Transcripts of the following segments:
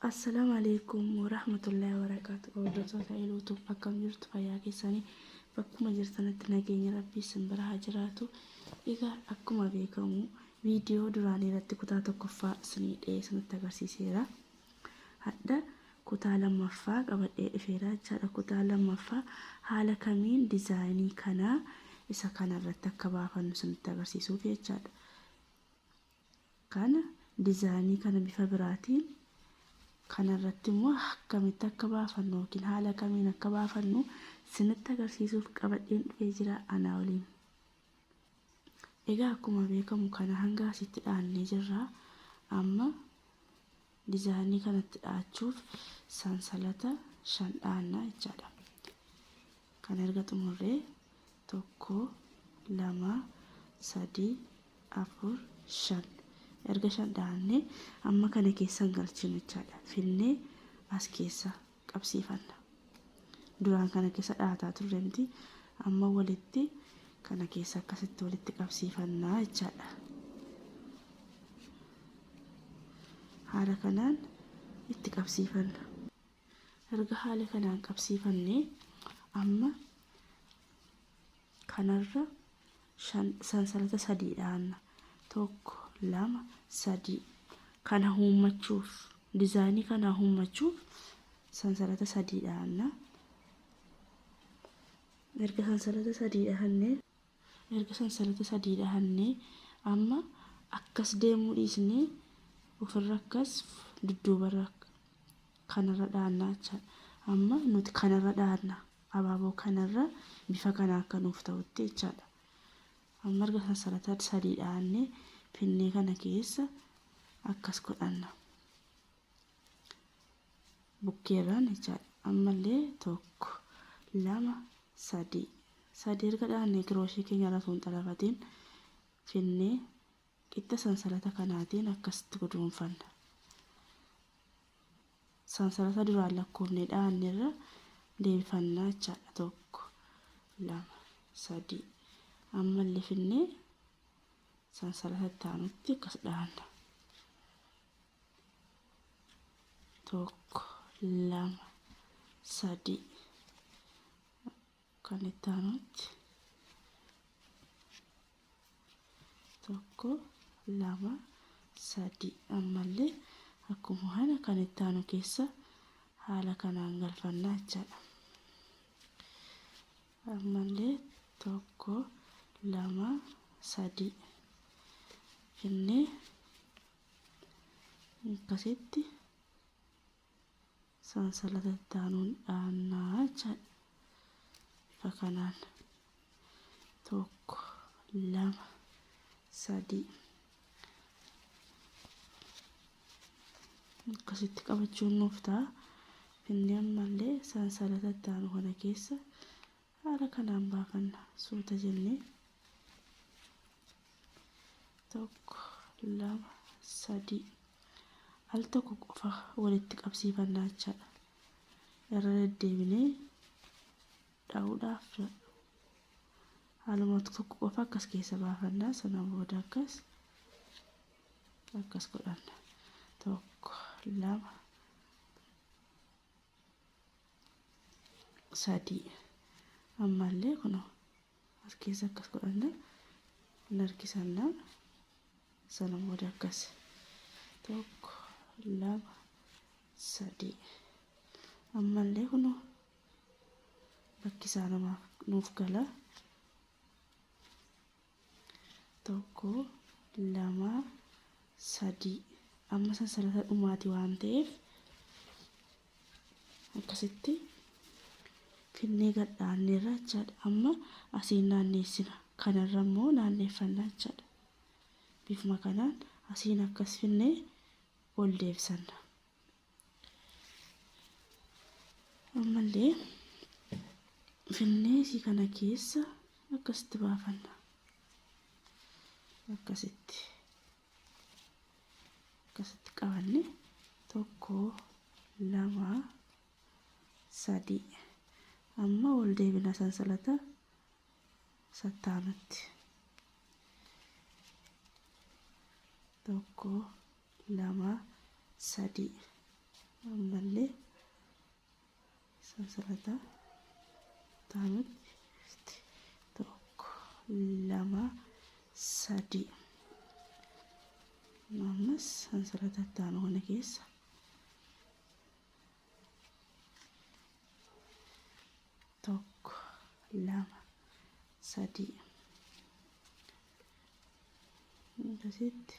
Assalaamu alaikum warahmatullahi wabarakaatu. Hordoftoota Eluutuub akkam jirtu fayyaa keessanii bakkuma jirtanitti nageenya rabbii isin bira haa jiraatu. Egaa akkuma beekamu viidiyoo duraanii irratti kutaa tokkoffaa isinii dhiyeessanitti agarsiiseera. Hadha kutaa lammaffaa qabadhee dhufeera jechaadha. Kutaa lammaffaa haala kamiin dizaayinii kanaa isa kanarratti akka baafannu isinitti agarsiisuuf jechaadha. Kana dizaayinii kana bifa biraatiin kanarratti immoo akkamitti akka baafannu yookiin haala kamiin akka baafannu isinitti agarsiisuuf qabadheen dhufee jira anaa waliin. Egaa akkuma beekamu kana hanga asitti dhaannee jirra. Amma dizaayinii kanatti dhaachuuf sansalata 5 dhaanna jechaadha. Kan erga xumurree 1 2 3 4 5 erga 5 dhahannee amma kana keessa hin galchinu jechaadha. Finnee as keessa qabsiifanna. Duraan kana keessa dhahataa turre miti amma walitti kana keessa akkasitti walitti qabsiifannaa jechaadha. Haala kanaan itti qabsiifanna. Erga haala kanaan qabsiifanne amma kanarra sansalata sadii dhaanna. Tokko, lama, sadii. Kana uummachuuf dizaayinii kana uummachuuf sansalata sadii dhaanna. Erga sansalata sadii dhahannee erga sansalata sadii dhahannee amma akkas deemuu dhiisnee ofirra akkas dudduubarra kanarra dhaannaa jechaadha. Amma nuti kanarra dhaanna abaaboo kanarra bifa kana akka nuuf ta'utti jechaadha. Amma erga sansalata sadii dhahannee finnee kana keessa akkas godhanna. Bukkeerraan jechaadha. Ammallee tokko lama sadii sadii erga dhahannee kirooshee keenya irra osoo hin xalafatiin finnee qixxa sansalata kanaatiin akkasitti guduunfanna. Sansalata duraan lakkoofnee dhahanne irra deebifannaa jechaadha. Tokko lama sadii ammallee finnee sansalata itti aanutti akkas dhahanna. Tokko lama sadii kan itti aanutti tokko lama sadii ammallee akkuma kana kan itti aanu keessa haala kanaan galfannaa jechaadha. Ammallee tokko lama sadii finnee akkasitti sansalata itti aanuun dhaannaa jechaadha. Bifa kanaan tokko lama sadii akkasitti qabachuun nuuf ta'a. Inni ammallee sansalata itti aanu kana keessa haala kanaan baafanna suuta jennee tokko lama sadii al tokko qofa walitti qabsiifannaa jechaadha. Irra deddeebinee dha'uudhaaf haaluma tokko qofa akkas keessa baafannaa sana booda akkas akkas godhanna. Tokko lama sadii ammallee kunoo as keessa akkas godhanna hin harkisanna sana booda akkas tokko lama sadii ammallee kunoo bakki isaa namaaf nuuf gala tokko lama sadii amma sansalata dhumaati waan ta'eef akkasitti finnee gadhaanneerra jechaadha. Amma asiin naanneessina. Kanarra immoo naanneeffanna jechaadha. Bifuma kanaan asiin akkas finnee ol deebisanna. Ammallee finnee isii kana keessa akkasitti baafanna. Akkasitti. Akkasitti qabanne tokko lama sadii amma ol deebina sansalata sattaanutti tokko lama sadii. Ammallee sansalata taanutti 1, 2, 3. Ammas sansalata taanu kana keessa 1, 2, 3. Akkasitti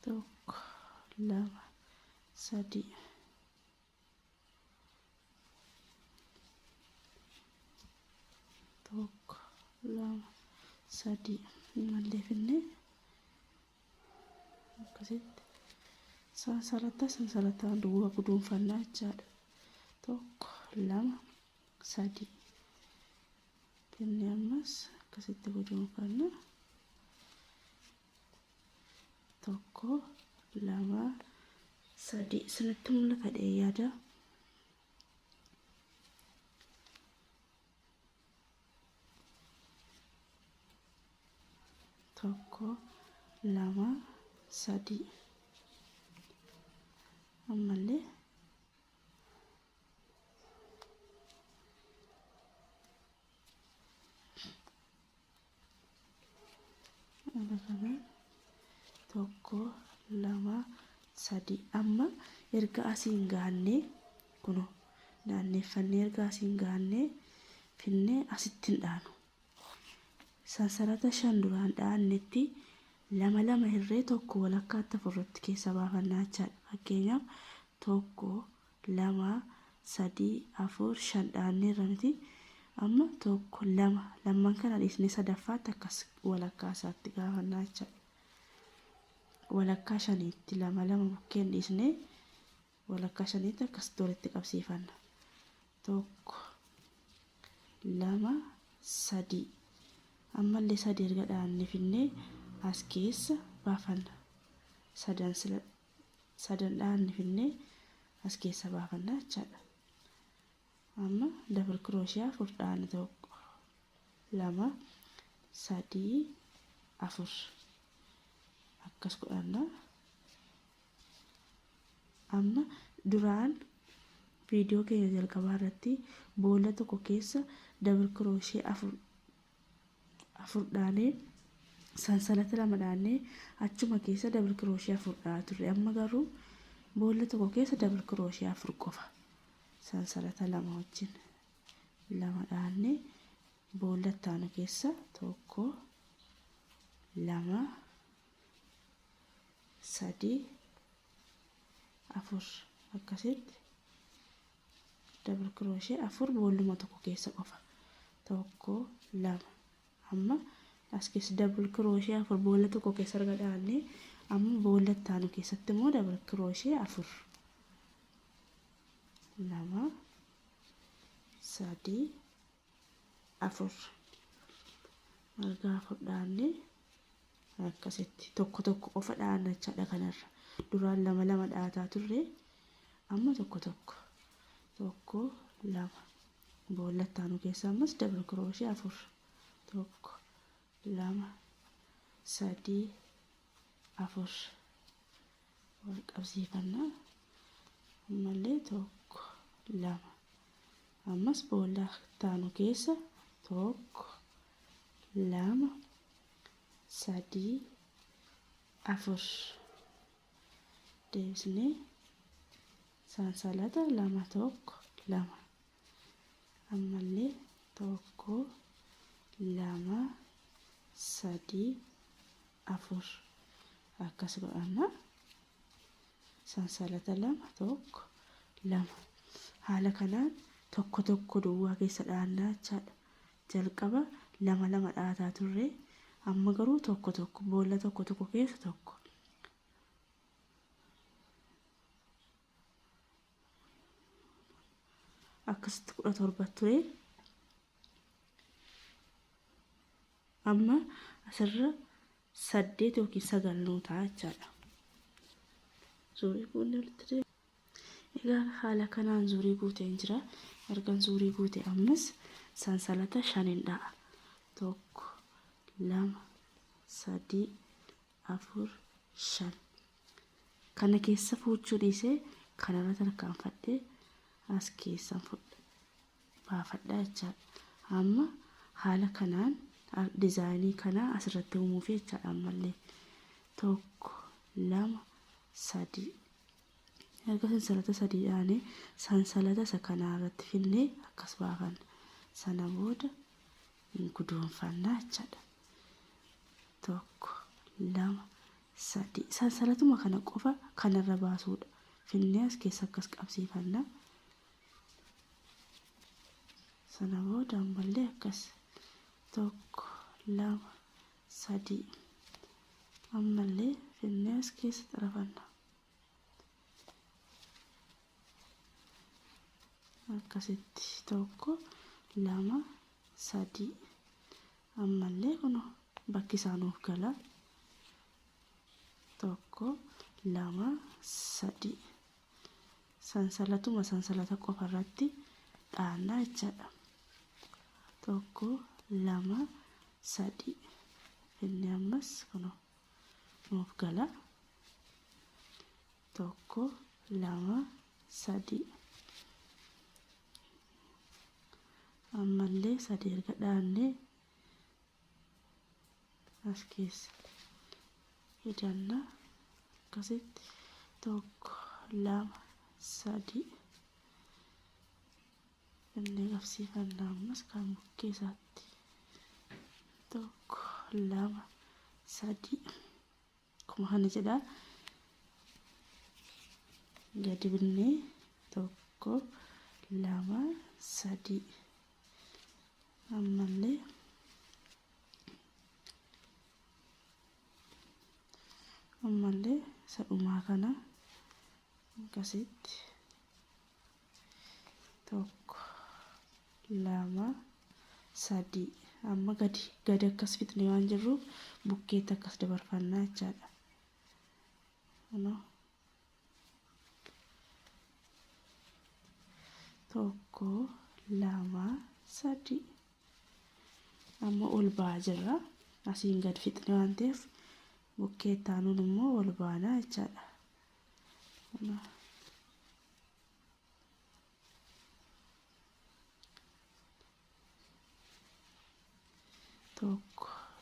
1, 2, 3. 1, 2, 3. Mallee finnee akkasitti sansalata sansalataan duwwaa guduunfannaa jechaadha. 1, 2, 3. Finnee ammas akkasitti guduunfanna. 1, 2, 3. Isinitti mul'ata dhee yaada. 1, 2, 3. Ammallee haala kanaan 1, 2, 3. Amma erga asiin gaannee kunoo naanneeffannee erga asiin gaannee finnee asitti hin dhaanu. Sansalata 5 duraan dha'annetti 2 2 hirree 1 walakkaatti afurratti keessa baafannaa jechaadha. Fakkeenyaaf 1, 2, 3, 4, 5 dha'anneerra miti. Amma 1, 2 lamman kana dhiisnee sadaffaatti akkas walakkaa isaatti gaafannaa jechaadha. Walakkaa shaniitti 2 2 bukkeen dhiisnee walakkaa shaniitti akkasitti walitti qabsiifanna. 1, 2, 3. Ammallee 3 erga dha'annee finnee as keessa baafanna. Sadan sila sadan dha'anne finnee as keessa baafanna jechaadha. Amma dabal kirooshiyaa 4 dha'anne 1, 2, 3, 4 akkas godhanna. Amma duraan viidiyoo keenya jalqabaa irratti boolla tokko keessa dabal kirooshee 4 4 dhaanee sansalata 2 dhaannee achuma keessa dabal kirooshee 4 dha'aa turre. Amma garuu boolla tokko keessa dabal kirooshee 4 qofa sansalata 2 wajjin 2 dhaannee boolla itti aanu keessa 1, 2, 3, 4 akkasitti dabal kirooshee 4 boolluma tokko keessa qofa. 1, 2. Amma as keessa dabal kirooshee 4 boolla tokko keessa erga dhaannee amma boolla itti aanu keessatti immoo dabal kirooshee 4, 2, 3, 4 erga 4 dhaannee akkasitti tokko tokko qofa dhaanna jechaadha. Kanarra duraan 2 2 dhaataa turre, amma tokko tokko. 1, 2. Boolla itti aanu keessa ammas dabal kirooshee 4. 1, 2, 3, 4. Wal qabsiifannaa. Ammallee 1, 2. Ammas boolla itti aanu keessa 1, 2, 3, 4. Deebisnee sansalata 2, 1, 2. Ammallee 1, 2, 3, 4 akkas godhanna. Sansalata 2, 1, 2. Haala kanaan tokko tokko duwwaa keessa dhaannaa jechaadha. Jalqaba 2 2 dhaataa turre, amma garuu tokko tokko boolla tokko tokko keessa tokko. Akkasitti 17 ture. Amma asirra 8 yookiin 9 nuu ta'a jechaadha. Zuurii guunnee walitti deebi'a. Egaa haala kanaan zuurii guuteen jira. Ergan zuurii guute ammas sansalata 5n dha'a. 1, 2, 3, 4, 5. Kana keessa fuuchuu dhiisee kanarra tarkaanfadhee as keessan fudha baafadha jechaadha. Amma haala kanaan dizaayinii kanaa asirratti uumuuf jechaadha. Ammallee 1, 2, 3. Erga sansalata sadii dhaane sansalata isa kanaa irratti finnee akkas baafanna. Sana booda hin guduunfanna jechaadha. 1, 2, 3. Sansalatuma kana qofa kanarra baasuudha. Finnee as keessa akkas qabsiifanna. Sana booda ammallee akkas 1, 2, 3. Ammallee finnee as keessa xarafanna. Akkasitti 1, 2, 3. Ammallee kun bakki isaa nuuf gala. 1, 2, 3. Sansalatuma sansalata qofa irratti dhaannaa jechaadha. 1, 2, 3. Inni ammas kun nuuf gala. 1, 2, 3. Ammallee sadii erga dhaannee as keessa fidanna. Akkasitti 1, 2, 3. Inni qabsiifanna ammas kan bukkee isaatti. 1, 2, 3. Akkuma kana jedha. Gadi binnee 1, 2, 3. Ammallee isa dhumaa kana akkasitti 1, 2, 3. Amma gadi gadi akkas fixne waan jirruuf bukkeetti akkas dabarfannaa jechaadha. Kunoo 1, 2, 3. Amma ol ba'aa jirra. Asiin gad fixne waan ta'eef bukkeetti aanuun immoo ol baanaa jechaadha. Kunoo. 1,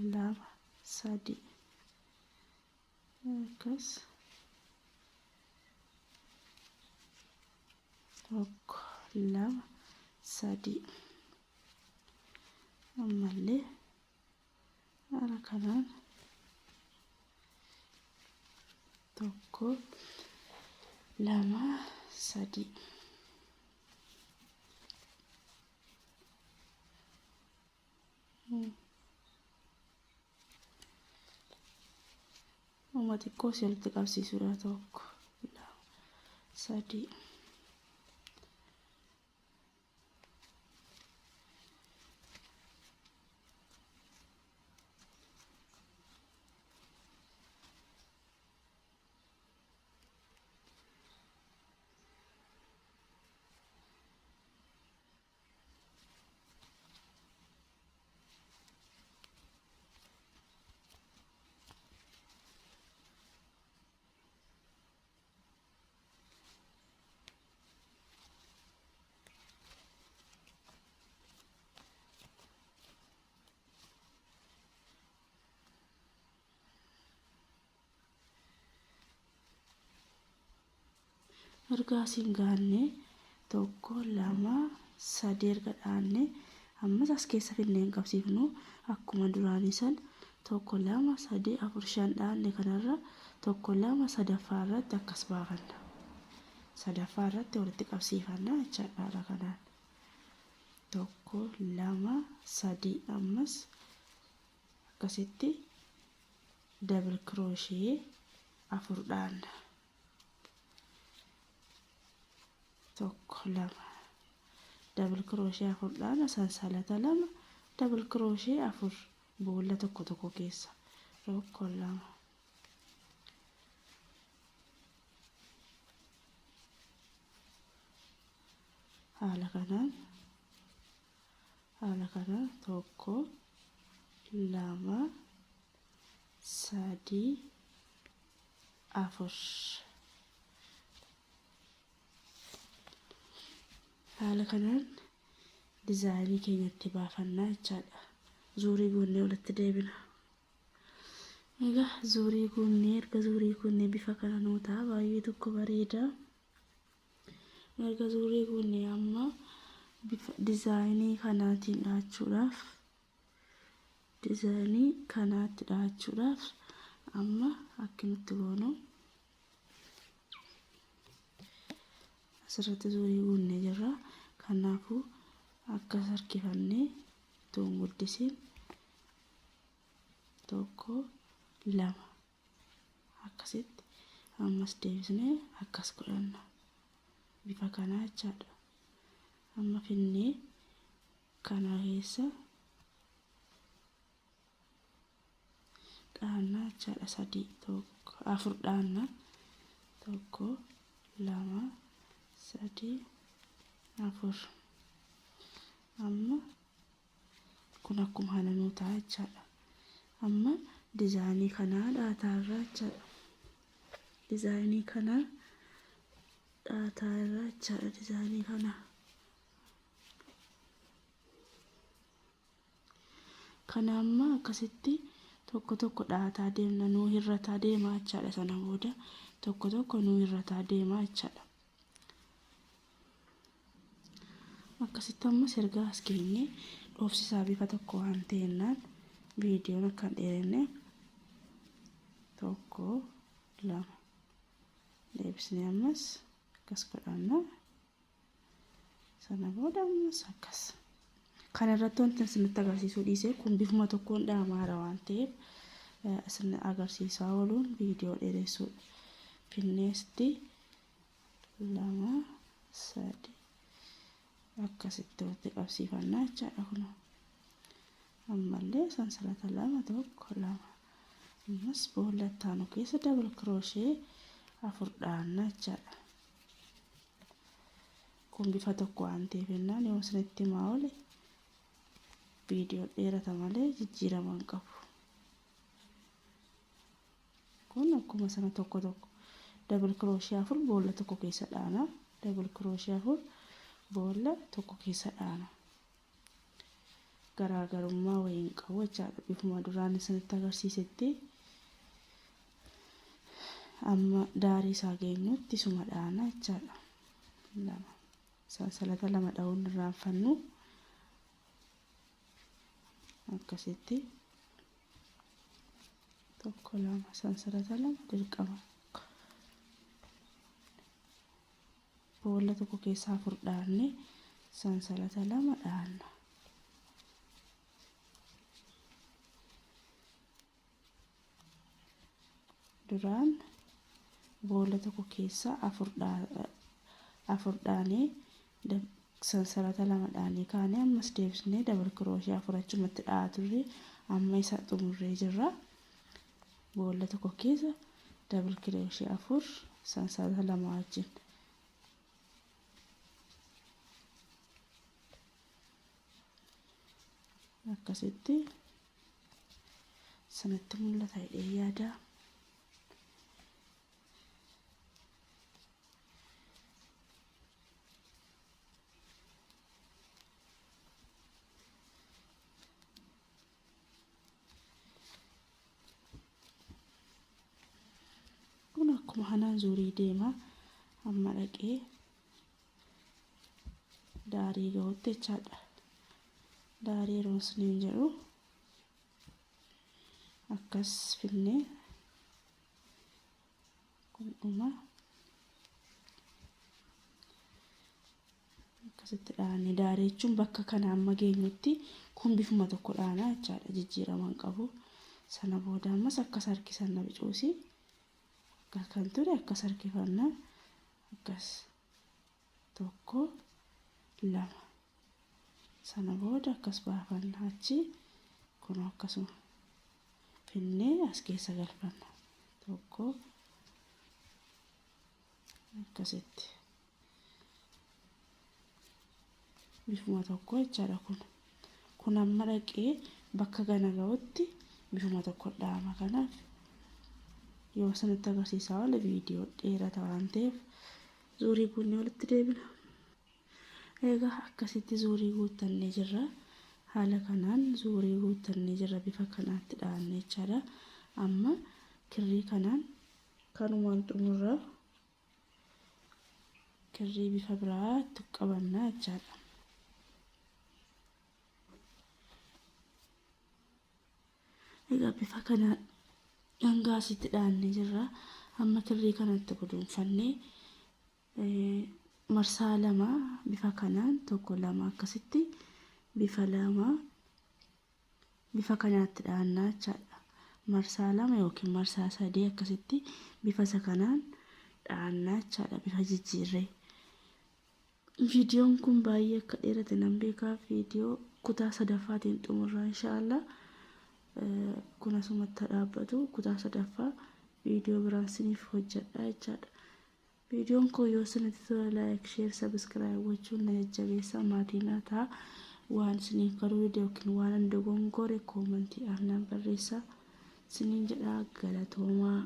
2, 3. Akkas. 1, 2, 3. Ammallee haala kanaan 1, 2, 3. Uma xiqqoo si walitti qabsiisuudha. 1, 2, 3. Erga asiin gaanne 1, 2, 3 erga dhaanne ammas as keessa finnee hin qabsiifnu. Akkuma duraanii san 1, 2, 3, 4, 5 dhaanne kanarra 1, 2 sadaffaa irratti akkas baafanna. Sadaffaa irratti walitti qabsiifanna jechaadha haala kanaan. 1, 2, 3 ammas akkasitti double crochet afur dhaanna. 1, 2 double crochet afur dhaana, sansalata lama, double crochet afur boolla tokko tokko keessa. 1, 2. Haala kanaan, haala kanaan 1, 2. 3, 4. Haala kanaan dizaayinii keenyatti baafannaa jechaadha. Zuurii guunnee walitti deebina. Egaa zuurii guunnee, erga zuurii guunnee bifa kana nuu ta'a, baay'ee tokko bareeda. Erga zuurii guunnee amma bifa dizaayinii kanaatiin dhahachuudhaaf, dizaayinii kanaatti dhahachuudhaaf amma akki nutti goonu, asirratti zuurii guunnee jirra. Kanaafuu akkas harkifannee utuu hin guddisiin 1, 2 akkasitti, ammas deebisnee akkas godhanna, bifa kanaa jechaadha. Amma finnee kana keessa dhaannaa jechaadha. 3, 1, 4 dhaanna, 1, 2, 3, 4. Amma kun akkuma kana nuu ta'a jechaadha. Amma dizaayinii kanaa dhaataa irraa jechaadha. Dizaayinii kanaa dhaataa irraa jechaadha, dizaayinii kanaa. Kana amma akkasitti tokko tokko dhaataa deemna, nuu hirrataa deemaa jechaadha. Sana booda tokko tokko nuu hirrataa deemaa jechaadha. Akkasitti ammas erga as geenye, dhoofsisaa bifa tokko waan ta'ennaan viidiyoon akka hin dheerenne, 1, 2 deebisnee ammas akkas godhanna. Sana booda ammas akkas. Kana irratti wanti isinitti agarsiisuu dhiise, kun bifuma tokkoon dhahamaara waan ta'eef isin agarsiisaa ooluun viidiyoo dheeressuudha. Finneesti 2, 3 akkasitti walitti qabsiifannaa jechaadha kunoo. Ammallee sansalata 2, 1, 2, ammas boolla itti aanu keessa double crochet 4 dhaanna jechaadha. Kun bifa tokko waan ta'eef jennaan yoo isinitti himaa oole viidiyoo dheerata malee jijjiirama hin qabu. Kun akkuma sana tokko tokko double crochet 4 boolla tokko keessa dhaana. Double crochet 4 boolla tokko keessa dhaana. Garaagarummaa wayii hin qabu jechaadha. Bifuma duraan isinitti agarsiisetti amma daarii isaa geenyutti isuma dhaana jechaadha. 2, sansalata 2 dha'uun irraanfannu, akkasitti 1, 2, sansalata 2 dirqama. Boolla tokko keessaa 4 dhaanne, sansalata 2 dhaanna. Duraan boolla tokko keessaa 4 dhaanee, sansalata 2 dhaanee kaanee, ammas deebisnee double crochet 4 achumatti dha'aa turre, amma isa xumurree jirra. Boolla tokko keessa double crochet 4 sansalata 2 wajjin. Akkasitti sanatti mul'ata jedhee yaada. Kun akkuma kanaan zuurii deema amma dhaqee daarii gahutti jechaadha. Daarii yeroo isiniin jedhu akkas finnee kun dhuma akkasitti dhaanne. Daarii jechuun bakka kana amma geenyutti kun bifuma tokko dhaanaa jechaadha, jijjiirama hin qabu. Sana booda ammas akkas harkisanna, bicuusi akkas kan ture akkas harkifanna, akkas 1, 2, sana booda akkas baafanna, achi kun akkasuma finnee as keessa galfanna, 1, akkasitti bifuma tokko jechaadha. Kun amma dhaqee bakka kana ga'utti Bifuma tokko dhahama. Kanaaf yoo sanitti agarsiisaa oole viidiyoo dheerata waan ta'eef zuurii guunnee walitti deebina. Egaa akkasitti zuurii guuttannee jirra. Haala kanaan zuurii guuttannee jirra, bifa kanaatti dhahanne jechaadha. Amma kirrii kanaan kanumaan xumurra, kirrii bifa biraa itti qabannaa jechaadha. Egaa bifa kanaan hanga asitti dhahannee jirra. Amma kirrii kanatti guduunfannee marsaa lama bifa kanaan, tokko, lama, akkasitti bifa lama bifa kanaatti dhahannaa jechaadha. Marsaa lama yookiin marsaa sadii akkasitti bifa isa kanaan dhahannaa jechaadha, bifa jijjiirree. Viidiyoon kun baay'ee akka dheerate nan beekaa, viidiyoo kutaa sadaffaatiin xumurraa inshaallah. Kun asumatti dhaabbatu, kutaa sadaffaa viidiyoo biraan siniif hojjedha jechaadha. Viidiyoon koo yoo isinitti tole like, share, subscribe gochuun na jajjabeessaa, maatii naa ta'a. Waan isiniif galuu dide yookiin waan an dogongore koomantiidhaan naan barreessaa. Isiniin jedhaa, galatoomaa.